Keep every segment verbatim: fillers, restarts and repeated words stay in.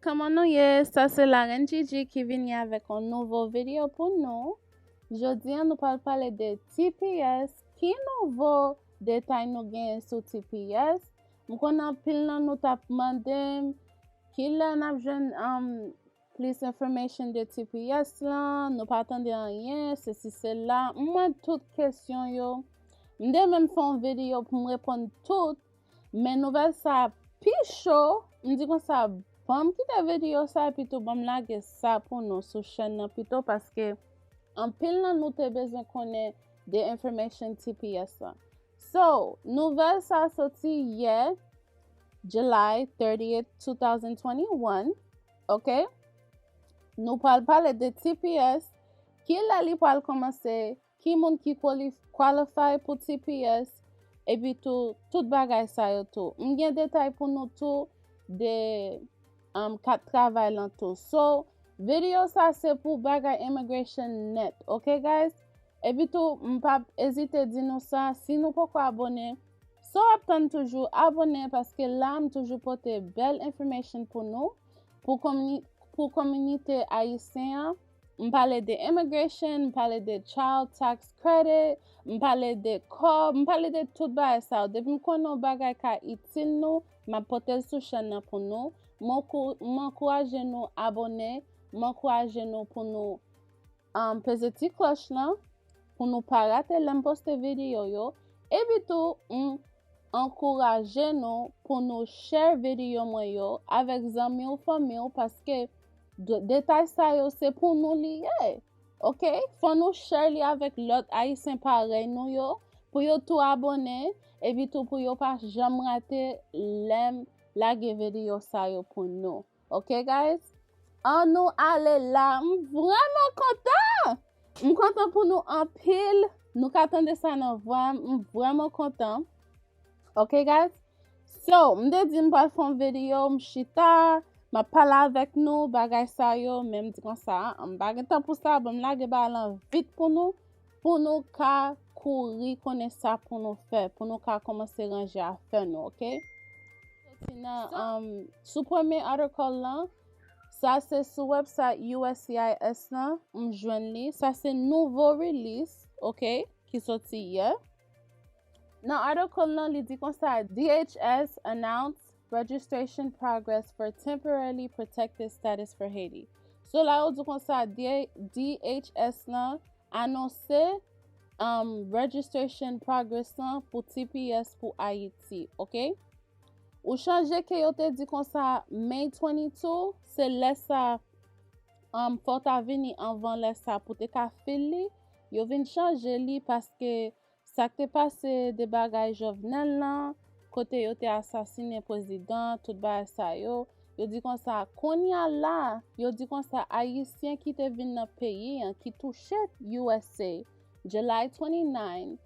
Kòman nou ye? Sa se Larèn Gigi ki vini avèk yon nouvo videyo pou nou. Jodi a, nou pral pale de T P S. Ki nouvo detay nou genyen sou T P S? M konnen anpil nan nou t ap mande m kilè n ap jwenn um, plis information de T P S lan, nou pa tande anyen, sesi sela. M wè tout kesyon yo. M te menm fè yon videyo pou m reponn tout, men nouvèl sa a pi cho, m di konsa, ban m kite videyo sa a epi tou ban m lage sa pou nou sou chèn nan pito, paske anpil nan nou te bezwen konnen de information T P S lan. So, nouvèl sa a soti yè, July thirtieth, two thousand twenty-one, ok? Nou pral pale de T P S, kilè li pral kòmanse, ki moun ki quali-, qualify pou T P S, epi tou, tout bagay sa yo tou. M gen detay pou nou tou de um, kat travay lan tou. So, videyo sa se pou bagay immigration nèt, ok guys? Epi tou, m p ap ezite di nou sa, si nou poko abòne, so w ap tann toujou, abòne, paske la m toujou pote bèl information pou nou, pou komini-, pou kominote ayisyen an. M pale de immigration, m pale de child tax credit, m pale de kòb, m pale de tout bagay sa yo. Depi m konnen yon bagay ka itil nou, m ap pote l sou chèn nan pou nou. M ankou-, m ankouraje nou abòne, m ankouraje nou pou nou um, peze ti klòch lan pou nou pa rate lè m poste videyo yo. Epi tou, m ankouraje nou pou nou share videyo mwen yo avèk zanmi w, fanmi w, paske de-, detay sa yo se pou nou li ye. Ok? Fò nou share li avèk lòt ayisyen parèy nou yo, pou yo tou abòne, epi tou pou yo pa janm rate lè m lage videyo sa yo pou nou. Ok, guys? An nou ale la. M vrèman kontan! M kontan pou nou anpil. Nou ka tande sa nan vwa m. M vrèman kontan. Ok, guys? So, m te di m pral fè yon videyo, m chita, m ap pale avèk nou, bagay sa yo, men m di konsa, m pa gen tan pou sa, ban m lage bagay lan vit pou nou, pou nou ka kouri konnen sa pou nou fè, pou nou ka kòmanse ranje afè nou, ok? Soti nan, um, sou premye article lan, sa se sou website U S C I S lan, m jwenn li. Sa se nouvo release, ok, ki soti yè. Nan article lan, li di konsa, D H S announce registration progress for temporarily protected status for Haiti. So la, yo di konsa, D-, D H S lan anonse, um, registration progress lan pou T P S pou Ayiti, ok? Ou chonje ke yo te di konsa May twenty-two, se lè sa, um, fò w ta vini anvan lè sa pou te ka fil li. Yo vin chanje li paske sa k te pase de bagay Jovenel lan, kote yo te asasinen prezidan, tout bagay sa yo, yo di konsa, kounye a la, yo di konsa, Ayisyen ki te vin nan peyi an, ki touche U S A, July twenty-nine,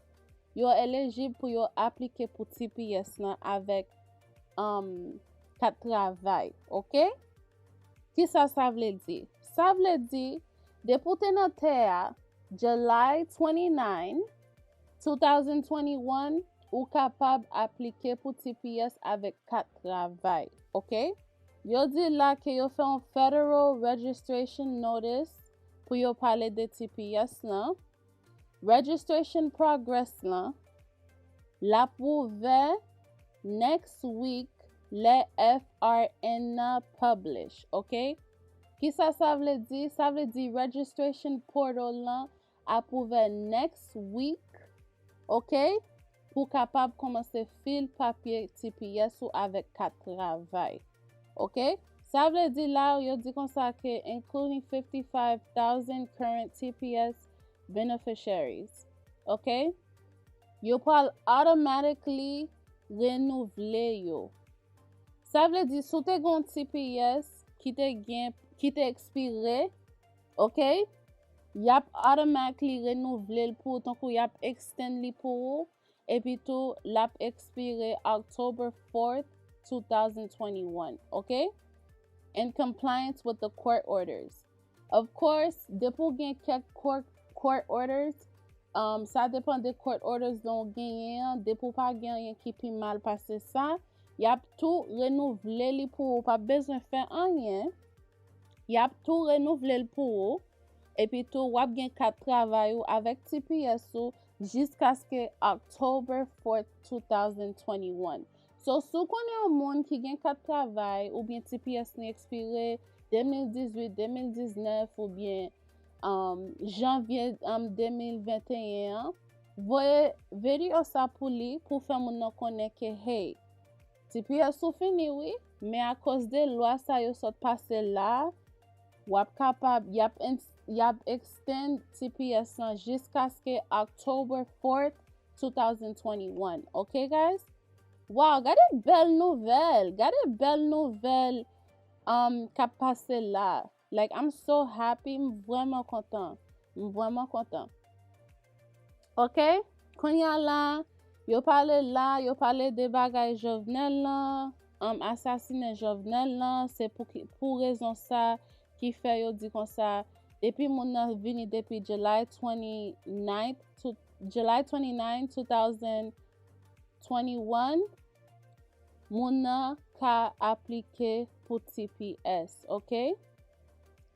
yo elijib pou yo aplike pou T P S lan avèk, um, kat travay, ok? Kisa sa vle di? Sa vle di, depi w te nan tè a, July twenty-nine, two thousand twenty-one, ou kapab aplike pou T P S avèk kat travay, ok? Yo di la ke yo fè yon Federal Registration Notice pou yo pale de T P S lan. Registration progress lan, l ap ouvè next week lè F R N nan publish, ok? Kisa sa vle di? Sa vle di registration portal lan ap ouvè next week, ok? Pou kapab kòmanse fil papye T P S ou avèk kat travay, ok? Sa vle di la, yo di konsa ke including fifty-five thousand current T P S beneficiaries, ok? Yo pral automatically renouvle yo. Sa vle di, si w te gen yon T P S ki te gen, ki te ekspire, ok? Y ap automatically renouvle l pou ou, tankou y ap extend li pou ou, epi tou, l ap ekspire October fourth, two thousand twenty-one, ok? In compliance with the court orders. Of course, depi w gen kèk court, court orders, um, sa depann de court orders lan w genyen an, depi w pa gen anyen ki pi mal pase sa, Y ap tou renouvle li pou ou, w p ap bezwen fè anyen. Y ap tou renouvle l pou ou. Epi tou, w ap gen kat travay ou avèk T P S ou jiskaske October fourth, two thousand twenty-one. So, si w konnen yon moun ki gen kat travay oubyen T P S li ekspire de mil dizuit, de mil diznèf oubyen um, janvye um, de mil venteyen an, voye videyo sa pou li pou fè moun nan konnen ke, hey, T P S ou fini wi, men akoz de lwa sa yo sot pase la, w ap kapab, y ap, y ap extend T P S lan jiskaske October fourth, two thousand twenty-one. Ok, guys? Wow, gade bèl nouvèl! Gade bèl nouvèl um, k ap pase la. Like, I'm so happy. M vrèman kontan. M vrèman kontan. Ok? Kounye a la, yo pale la, yo pale de bagay Jovenel lan, um, asasinen Jovenel lan, se pou, ki- pou rezon sa ki fè yo di konsa, depi moun nan vini depi July twenty-ninth, to, July twenty-nine, two thousand twenty-one, moun nan ka aplike pou T P S, ok?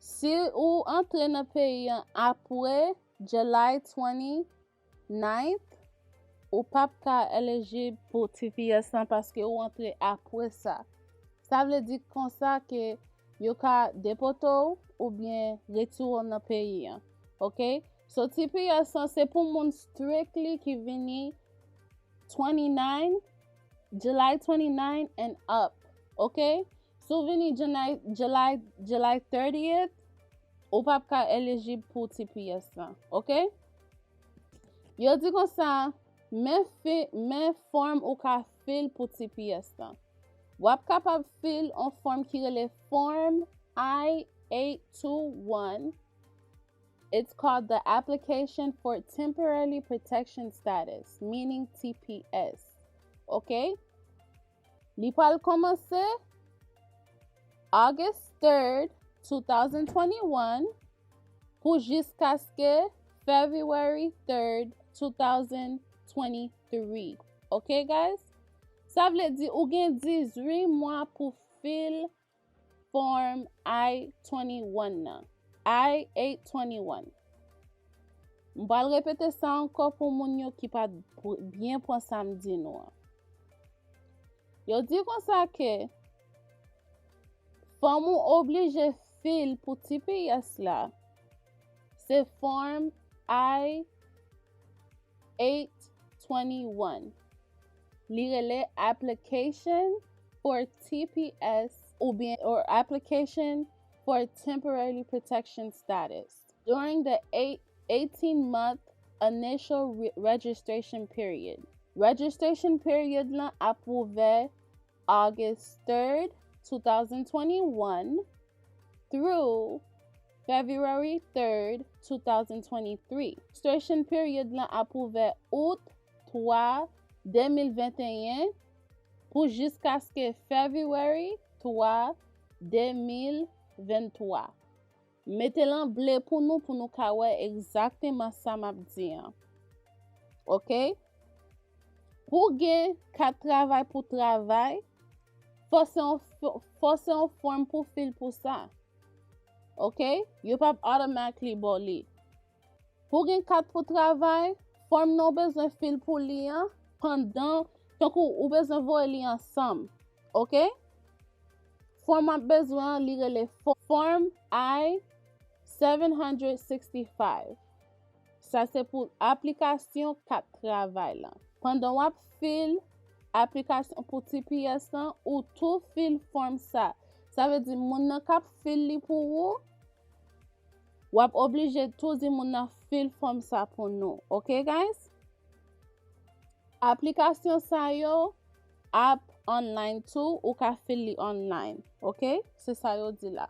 Si ou antre nan peyi an apre July twenty-ninth, ou p ap ka elijib pou T P S lan paske ou antre apre sa. Sa vle di konsa ke yo ka depote w oubyen retire w nan peyi an. Ok? So, T P S lan se pou moun strictly ki vini twenty-nine, July twenty-nine and up. Ok? Si w vini July, July, July thirtieth, ou p ap ka elijib pou T P S lan. Ok? Yo di konsa, men fi, men fòm ou ka fil pou T P S lan. W ap kapab fil on fòm ki rele Form I eight two one. It's called the Application for Temporary Protection Status, meaning T P S. Ok? Li pral kòmanse August third, two thousand twenty-one, pou jiskaske February third, two thousand twenty-three. Ok, guys? Sa vle di ou gen dizuit mwa pou fil Form I twenty-one nan. I eight twenty-one. M pral repete sa ankò pou moun yo ki pa t pr- byen pran sa m di nou an. Yo di konsa ke fòm ou oblije fil pou T P S la, se Form I eight twenty-one. Li rele Application for T P S oubyen or Application for Temporary Protection Status during the eight, eighteen month initial re- registration period. Registration period lan ap ouvè August third, two thousand twenty-one through February third, two thousand twenty-three. Registration period lan ap ouvè Out twa, de mil venteyen pou jiskaske February twa, de mil venntwa. Mete l an ble pou nou, pou nou ka wè egzakteman sa m ap di an. Ok? Pou gen kat travay pou travay, fò se yon fò- fò se yon fòm pou fil pou sa. Ok? Yo p ap automatically ba w li. Pou gen kat pou travay, fòm nan w bezwen fil pou li an pandan, tankou ou bezwen voye li ansanm. Ok? Fòm w ap bezwen an, li rele fò- Form I seven hundred sixty-five. Sa se pou aplikasyon kat travay lan. Pandan w ap fil aplikasyon pou T P S lan, ou tou fil fòm sa. Sa vle di moun nan k ap fil li pou ou, w ap oblije tou di moun nan fil fòm sa pou nou. Ok, guys? Aplikasyon sa yo ap online tou, ou ka fil li online. Ok? Se sa yo di la.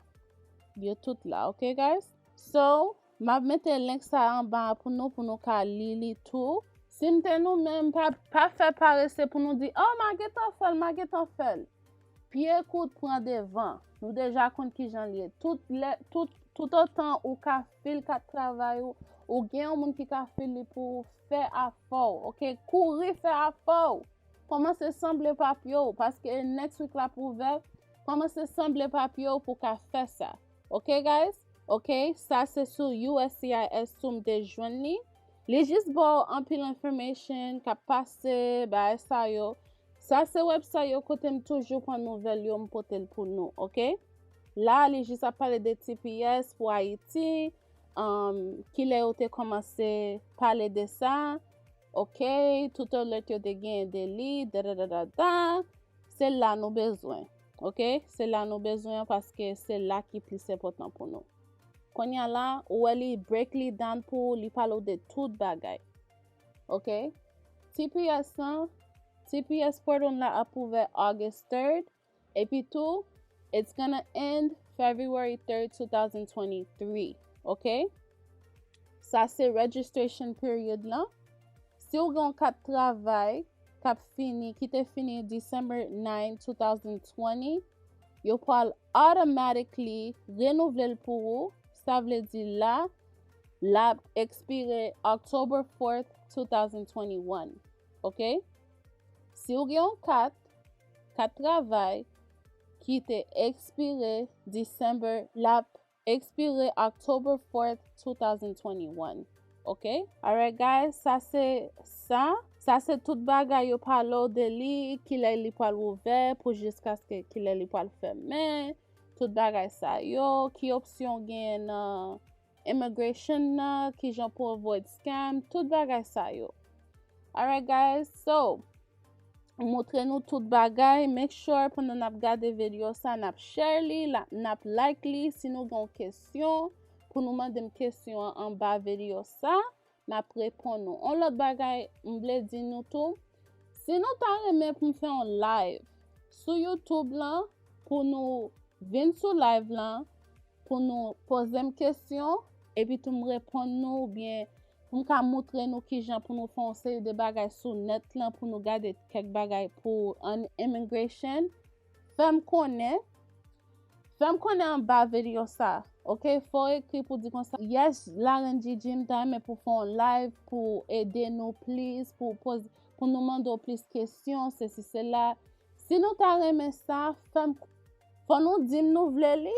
Yo tout la, ok, guys? So, m ap mete link sa anba a pou nou, pou nou ka li li tou. Si n te nou menm, pa, pa fè parese pou nou di, oh, m a gentan fè l, m a gentan fè l. Pye kout pran devan. Nou deja konn kijan l ye. Tout lè, tout, tout otan ou ka fil kat travay ou, ou gen yon moun ki ka fil li pou ou, fè afè w, ok? Kouri fè afè w. kòmanse sanble papye w, paske next week la pou ouvè, kòmanse sanble papye w pou ka fè sa. Ok, guys? Ok, sa se sou U S C I S tou m te jwenn li. Li jis ba w anpil information k ap pase, bagay sa yo. Sa se website yo kote m toujou pran nouvèl yo, m pote l pou nou, ok? La, li jis ap pale de T P S pou Ayiti, um, kilè yo te kòmanse pale de sa, ok? Tout alert yo te genyen de li, da, da, da, da, da. Se la nou bezwen, ok? Se la nou bezwen paske se la ki plis enpòtan pou nou. Kounye a la, ou wè li break li down pou ou, li pale w de tout bagay, ok? T P S lan, T P S portal la ap ouvè August third, epi tou, it's gonna end February third, two thousand twenty-three, ok? Sa se registration period lan. Si w gen yon kat travay k ap fini, ki te fini December nine, two thousand twenty, yo pral automatically renouvle l pou ou. Sa vle di la, l ap ekspire October fourth, two thousand twenty-one. Ok? Si w gen yon kat, kat travay ki te ekspire December, l ap ekspire October fourth, two thousand twenty-one. Ok? Alright, guys, sa se sa. Sa se tout bagay yo pale w de li, kilè li pral ouvè pou jiskaske kilè li pral fèmen. Tout bagay sa yo, ki opsyon w genyen nan immigration nan, kijan pou avoid scam, tout bagay sa yo. Alright, guys, so, moutre nou tout bagay. Make sure pandan n ap gade videyo sa, n ap share li, la- n ap like li. Si nou gen yon kesyon pou nou mande m kesyon an anba videyo sa, m ap reponn nou. Yon lòt bagay m vle di nou tou, si nou ta renmen pou m fè yon live sou YouTube lan, pou nou vin sou live lan, pou nou poze m kesyon, epi tou m reponn nou, oubyen pou m ka moutre nou kijan pou nou fè yon seri de bagay sou nèt lan, pou nou gade kèk bagay pou an immigration, fè m konnen, fè m konnen anba videyo sa, ok? Fò w ekri pou di konsa, yes, Larenn Gigi, m ta renmen pou fè yon live pou ede nou plis, pou poz-, pou nou mande w plis kesyon, sesi, sela. Si nou ta renmen sa, fè m, fò nou di m nou vle li,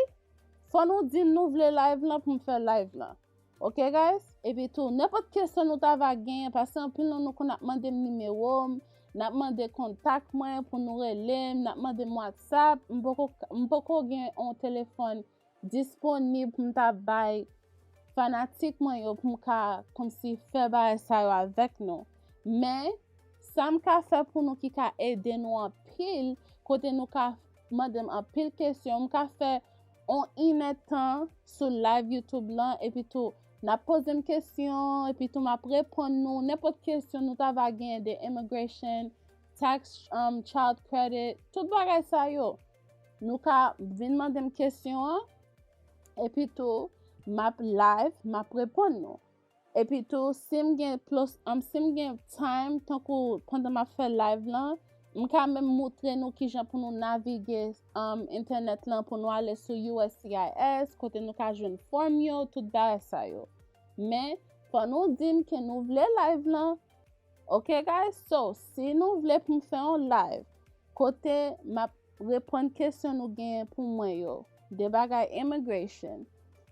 fò nou di m nou vle live lan pou m fè live lan. Ok, guys? Epi tou, nenpòt kesyon nou ta va genyen, paske anpil nan nou konn ap mande m nimewo m, n ap mande kontak mwen pou nou rele m, n ap mande m WhatsApp, m poko, m poko gen yon telefòn disponib pou m ta bay fanatik mwen yo pou m ka kòmsi fè bagay sa yo avèk nou. Men, sa m ka fè pou nou ki ka ede nou anpil, kote nou ka mande m anpil kesyon, m ka fè on inèdtan sou live YouTube lan, epi tou, n ap poze m kesyon, epi tou, m ap reponn nou, nenpòt kesyon nou ta va genyen de immigration, tax, um, child credit, tout bagay sa yo. Nou ka vin mande m kesyon an, epi tou, m ap live, m ap reponn nou. Epi tou, si m gen plus, um, si m gen time, tankou pandan m ap fè live lan, m ka menm moutre nou kijan pou nou navige, um, entènèt lan pou nou ale sou U S C I S, kote nou ka jwenn fòm yo, tout bagay sa yo. Men, fò nou di m ke nou vle live lan. Ok, guys? So, si nou vle pou m fè yon live, kote m ap reponn kesyon nou genyen pou mwen yo, de bagay immigration,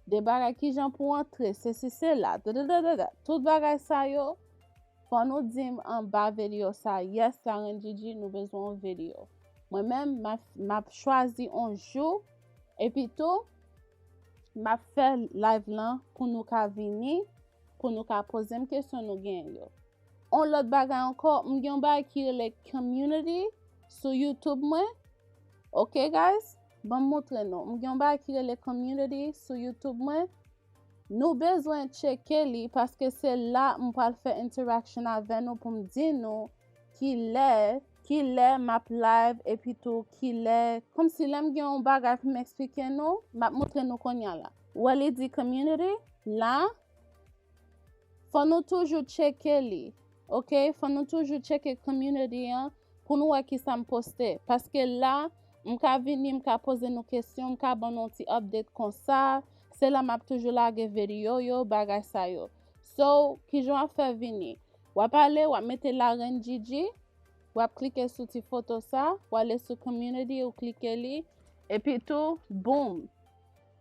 de bagay kijan pou antre, sesi, sela, dadadadada, tout bagay sa yo, fò nou di m anba videyo sa, yes, Larenn Gigi, nou bezwen yon videyo. Mwen menm, m ap, m ap chwazi yon jou, epi tou, m ap fè live lan pou nou ka vini, pou nou ka poze m kesyon nou genyen yo. On lòt bagay ankò, m gen yon bagay ki rele community sou YouTube mwen. Ok, guys? Ban m moutre nou. M gen yon bagay ki rele community sou YouTube mwen. Nou bezwen tcheke li paske se la m pral fè interaction avè nou pou m di nou kilè, kilè m ap live epi tou kilè, kòmsi lè m gen yon bagay pou m eksplike nou, m ap moutre nou kounye a la. Ou wè li di community, la, fò nou toujou tcheke li, ok? Fò nou toujou tcheke community an pou nou wè kisa m poste. Paske la, m ka vini, m ka poze nou kesyon, m ka ban nou ti update konsa. Se la m ap toujou lage videyo yo, bagay sa yo. So, kijan w ap fè vini? W ap ale, w ap mete Larenn Gigi, w ap klike sou ti foto sa, w ale sou community, ou klike li, epi tou, boom,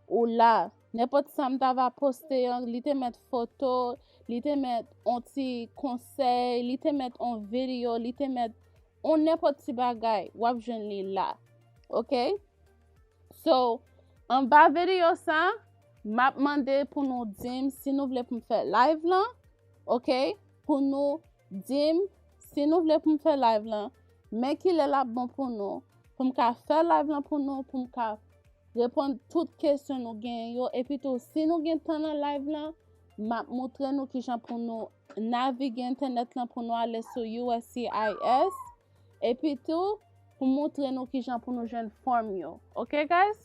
ou la. Nenpòt sa m ta va poste an, li te met foto, li te met on ti konsèy, li te met on videyo, li te met on nenpòt ti bagay, w ap jwenn li la. Ok? So, anba videyo sa, m ap mande pou nou di m si nou vle pou m fè live lan, ok? Pou nou di m si nou vle pou m fè live lan, men kilè l ap bon pou nou, pou m ka fè live lan pou nou, pou m ka reponn tout kesyon nou genyen yo, epi tou, si nou gen tan nan live lan, m ap moutre nou kijan pou nou navige entènèt lan pou nou ale sou U S C I S, epi tou, pou moutre nou kijan pou nou jwenn fòm yo. Ok, guys?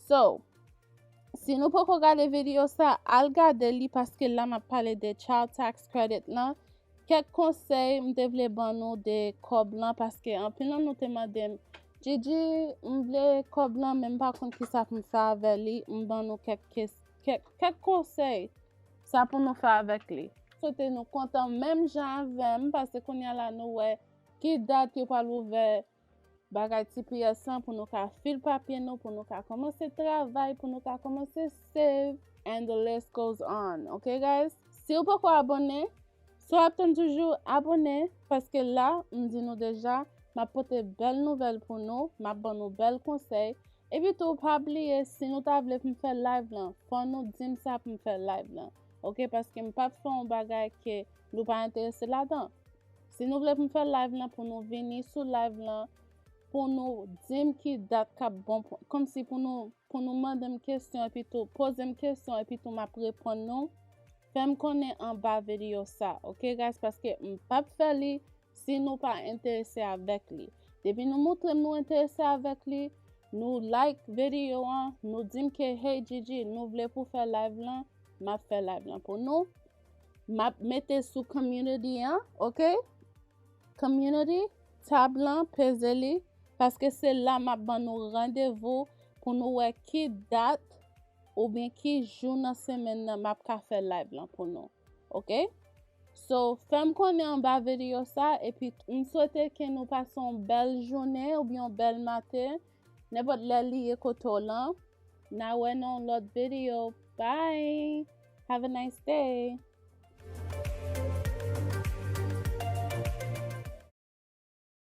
So, si nou poko gade videyo sa, al gade li paske la m ap pale de Child Tax Credit lan. Kèk konsèy m te vle ban nou de kòb lan paske anpil nan nou te mande m, Gigi, m vle kòb lan, men m pa konn kisa pou m fè avè li. M ban nou kèk, kèk, kèk konsèy sa pou nou fè avèk li. Swete nou kontan menm jan avè m, paske kounye a la nou wè ki dat yo pral ouvè bagay T P S lan pou nou ka fil papye nou, pou nou ka kòmanse travay, pou nou ka kòmanse save, and the list goes on. Ok, guys? Si w poko abòne, si w ap tann toujou, abòne, paske la, m di nou deja, m ap pote bèl nouvèl pou nou, m ap ban nou bèl konsèy. Epi tou, pa bliye, si nou ta vle pou m fè live lan, fò nou di m sa pou m fè live lan. Ok, paske m p ap fè yon bagay ke nou pa enterese ladan. Si nou vle pou m fè live lan, pou nou vini sou live lan, pou nou di m ki dat k ap bon pou, kòmsi pou nou, pou nou mande m kesyon, epi tou, poze m kesyon, epi tou, m ap reponn nou. Fè m konnen anba videyo sa, ok, guys? Paske m p ap fè li si nou pa enterese avèk li. Depi nou moutre m nou enterese avèk li, nou like videyo an, nou di m ke, hey, Gigi, nou vle pou fè live lan, m ap fè live lan pou nou. M ap mete sou community an, ok? Community, tab lan, peze li, paske se la m ap ban nou randevou pou nou wè ki dat oubyen ki jou nan semèn nan m ap ka fè live lan pou nou. Ok? So, fè m konnen anba videyo sa, epi m swete ke nou pase yon bèl jounen oubyen yon bèl maten, nenpòt lè li ye kote w lan. N a wè nan yon lòt videyo. Bye! Have a nice day!